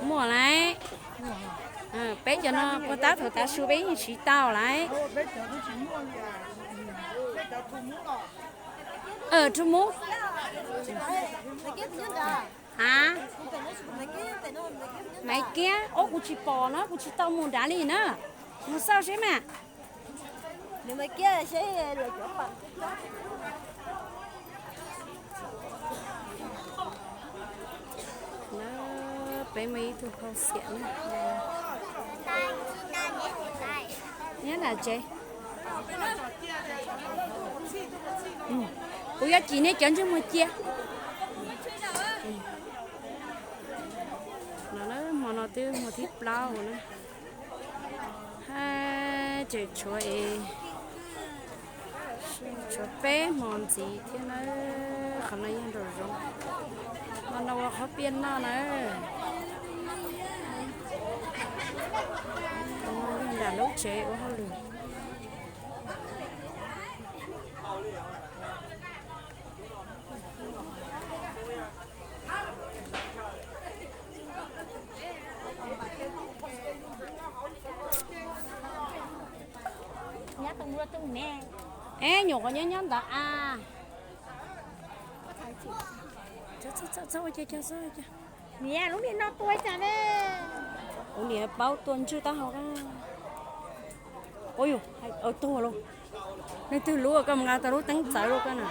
Muaj lawm. Peb cov no puag ta thaum tav su peb yeej siv tau lawm. Thu Mub. A, Maiv Kiab, ua kuv tsis pom na, kuv tsis tau mus nrad li na. Mus xauj seb mas. Peb muaj ib tug phauj xiam na. Nyob nram tsev. Kuv yuav cim nej cov ntsej muag cia. No hmo no twb hmo thib plaub na. Hab tseem tshuav es, tshuav peb hmo ntxiv thiab na. Qhov no yog nraum zoov, hmo no ua qhov piaj noj na. Yog nram lub tsev ua hauj lwm. Eb, nyuam qhuav nyob nyob ntawd a. Niam, lub niag no tua cas ne? Kuv niam paub tua ntswj taub hau. Ua yus, tuag lauj. Leej twg lub koj mus nqa tau lub teeb txawv lauj koj na.